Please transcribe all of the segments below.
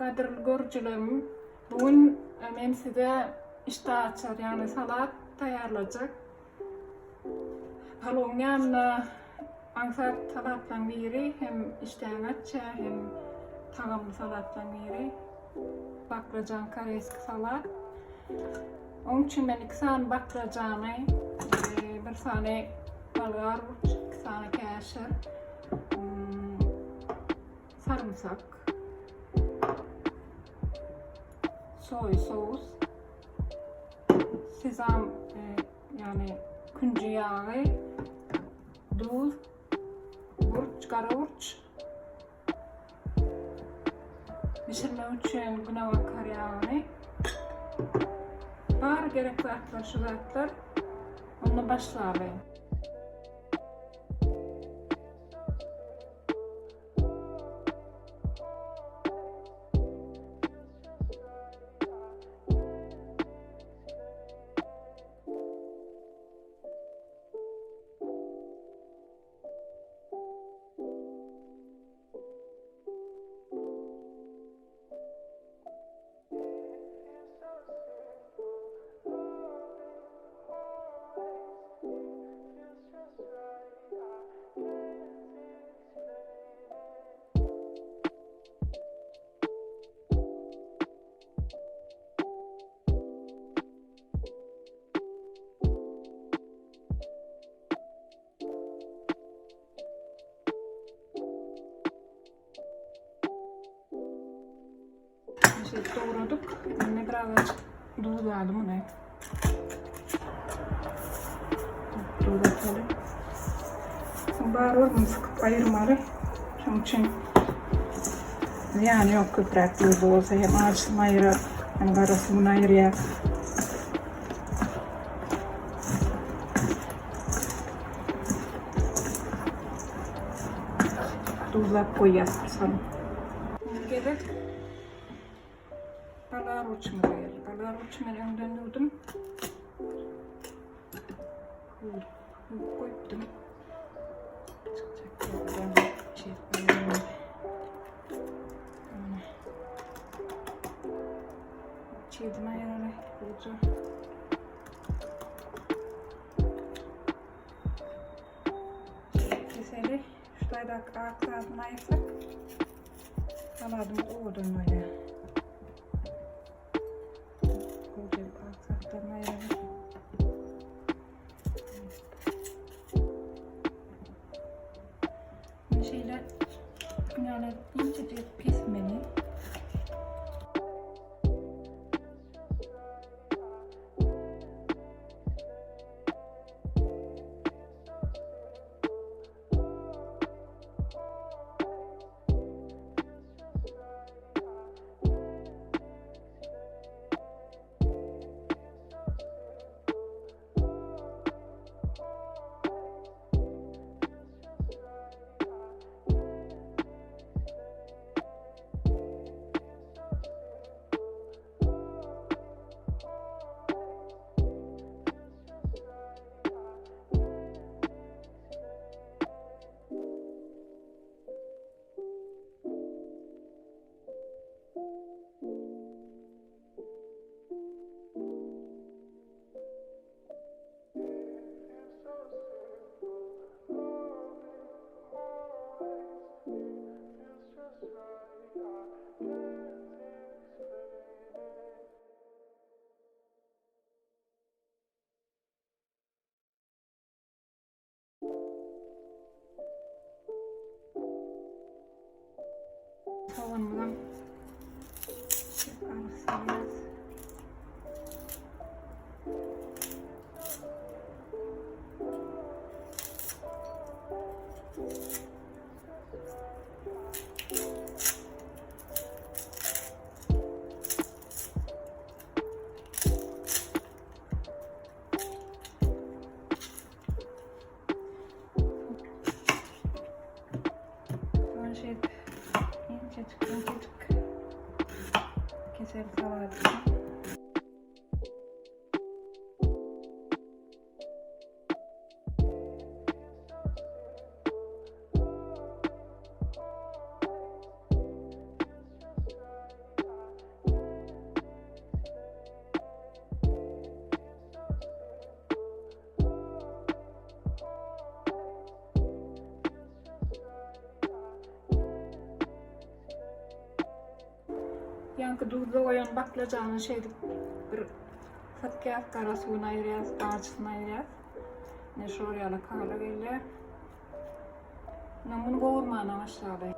Gadyrly görüjilerim, bu gün men size işdä açar, ýagny salat taýýarlajak. Palowyň ýanynda aňsat salatlaryň biri hem işdäňi açýar, hem tagamly salatlaryň biri. Baklajan koreýski salat. Onuň üçin men 2 sany baklajany, bir sany bolgar burç, 2 sany käşir, sarymsak, soý sous, sezam, ýagny künji ýagy, duz, burç, gara burç, bişirmek üçin günebakar ýagyny, bar gerek zatlar şu zatlar. Onda başlaly. Şeýdip dogradyk. Indi birazajyk duzlaly muny. Duz ataly. Bar bunu sıkyp aýyrmaly. Şonuň üçin zyýany ýok köpräk duzly bolsa hem ajysyny aýyrar, hem garasyny aýyrýar. Duzlap goýýas bir salym. Gezek balar uçumyza geldi. Balar uçum men öňden ýuwdum. Ýuwup goýupdym. Çykjak ýerden çek Çiğdime aýraly ucu. Keseli. Şu taýdaky ak zadyny aýyrsak, saladymyz owadan bolýar. Gowja ak zatlaryny aýyralım. Şeýle ýaly inçejik kesmeli. Soganymyzam arassalayas. Soň şeýdip inçejik inçejik keseli saladyny. Ýaňky duzda goýan baklajany şeýdip bir satýas, gara suwuny aýyrýas, ajysyny aýyrýas. Ine şor ýaly kala gelýär. Ine muny gowurmana başlaly.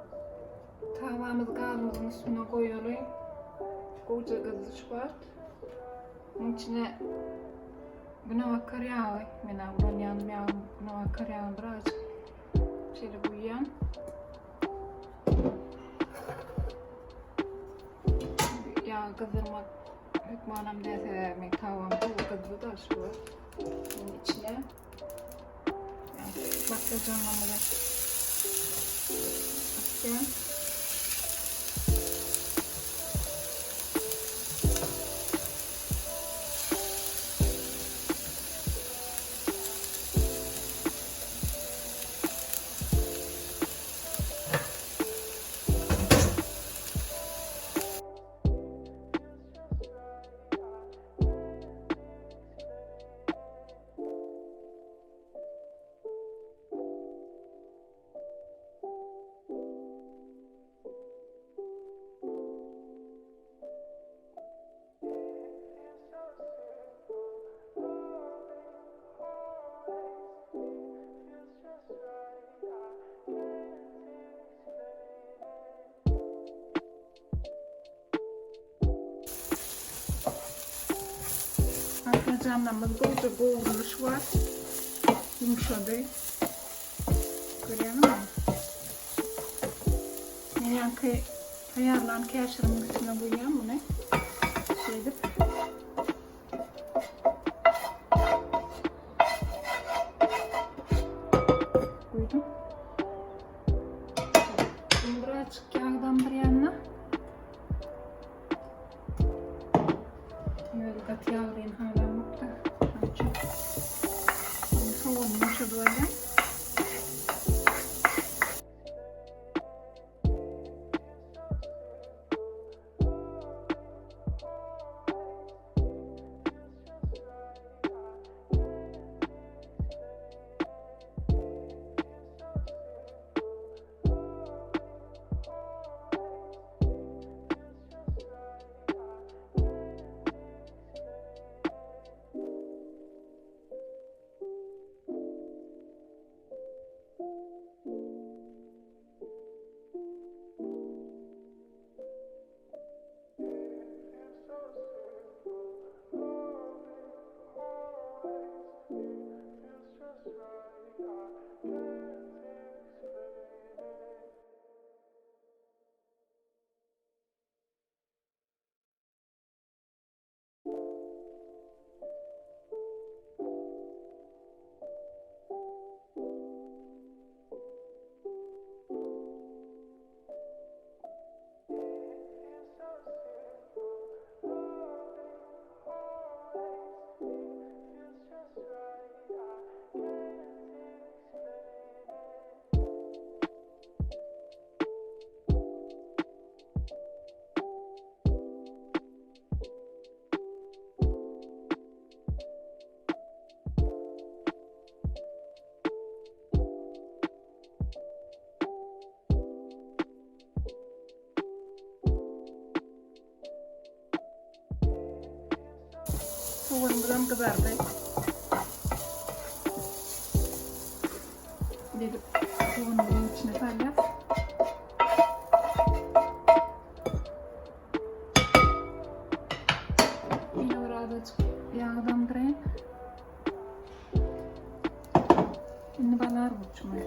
Tabamyzy gazymyzyň üstüne goýaly. Gowja gyzdy şu wagt. Munuň içine günebakar ýagy, men ulanýan ýagym günebakar ýagyny birazajyk şeýle guýýan. Ýagy gyzdyrmak hökmanam däl, sebäbi meň tabam gowy gyzdy-da şu wagt. Munuň içine Bakjajanymyzy atýan. Patlyjanlarymyz gowja gowrulyş bar. Ýumşady. Görýäňizmi? Men ýaňky taýýarlan käşirimiň üstüne guýýan muny. Şeýdip. Guýdum. Bunu birazcık yağdan bir yanına. Böyle gaty ýaglyny halamokda. Şonuň üçin soganyny ýumşadyp alýan. Soganymyzam gyzardy. Edip soganymyzyň içine salýas. Ýene bir azajyk ýag damdyraýyn. Indi balar burçumy.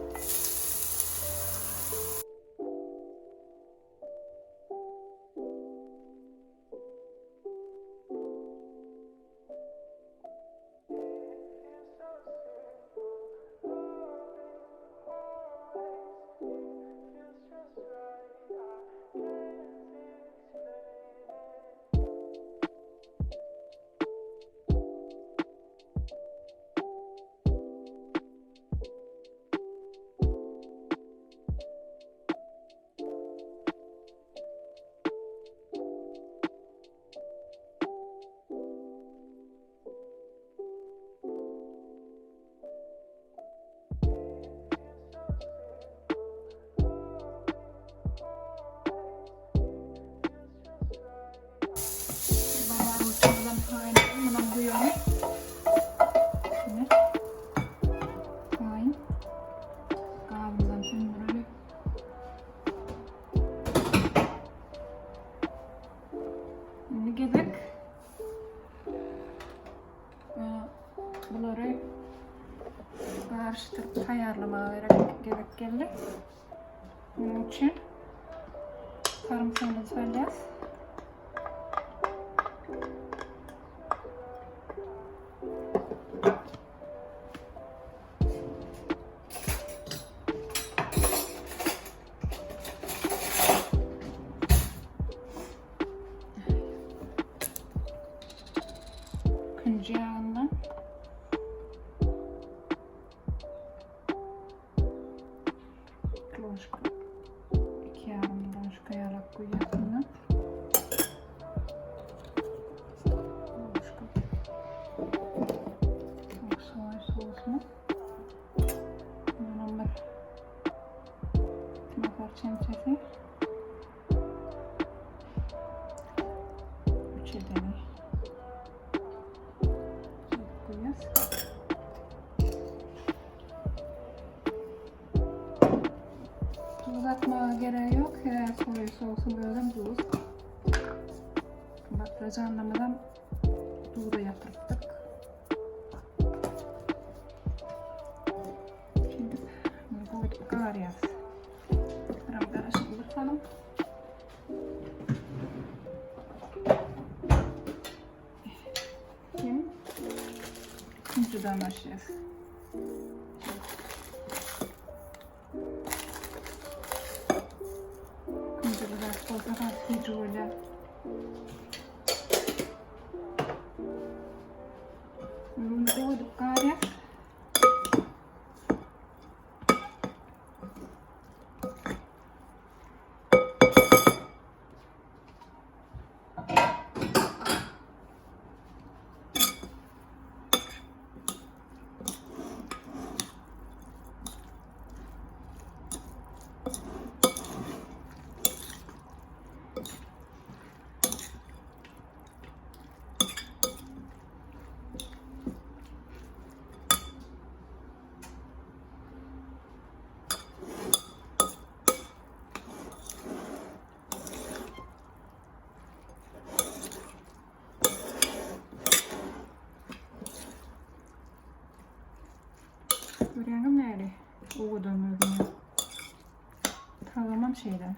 taýýarlamaga gerek gezek geldi. Munuň üçin sarymsagymyzy salýas. Künji ýagyndan Ложка. 2,5 ложка ýalak guýýas buna. Ложка. Soy sosuny. Bundan bir nahar çemçesi. Üç edeni. Koyuyoruz. Tuz atmaga gerek yok. Her soy sosu özem tuz. Baklajanlarymyzam duza ýatyrypdyk. Şimdi bunu koyduk garýas. Biram garaşyp bakalım. Kim? Künjüden başlayas. Künjüli zat bolsa has süýji bolýar. Bunu koyduk garýas. Görýäňizmi näli? Owadan görünýär. Tagamam şeýle.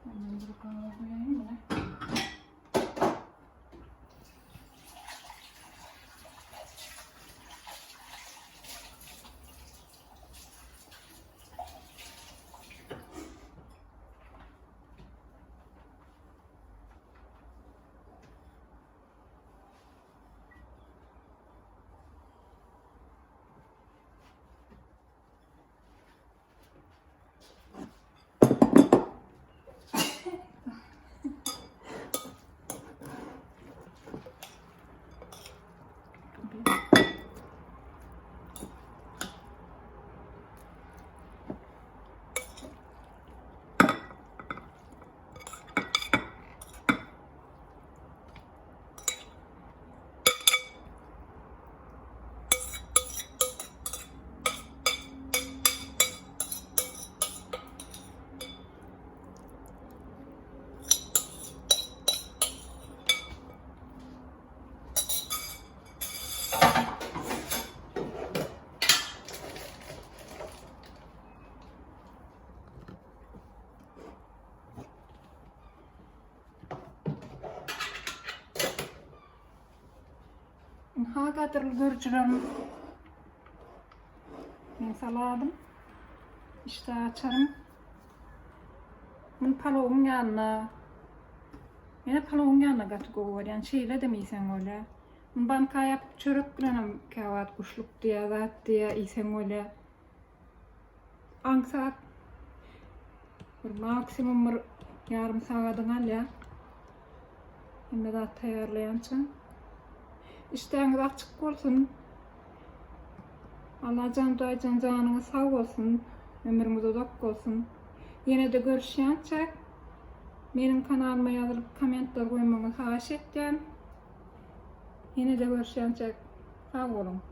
Ben bir gaba goýaýyn muny. Ha gadyrly görüjilerim. Men saladym. İşte açarym. Bunu palowyň ýanyna Mene palowyň ýanyna gaty gowy görýän. Şeýle-de iýseň bolýar. Bunu banka ýapyp çörek bilenem käwagt guşluk diýýär, zat diýýär, iýseň bolýar. Aňsat. Bir maksimum bir ýarym sagadyňy alýar. Hemme zat taýýarlaýança. Işdäňiz açyk bolsun. Allajan Hudaýjan janyňyz sag bolsun. Ömrüňiz uzak bolsun. Ýene-de görüşýänçäk meniň kanalyma ýazylyp kommentler goýmagyňyzy haýyş etýän. Ýene-de görüşýänçäk sag boluň.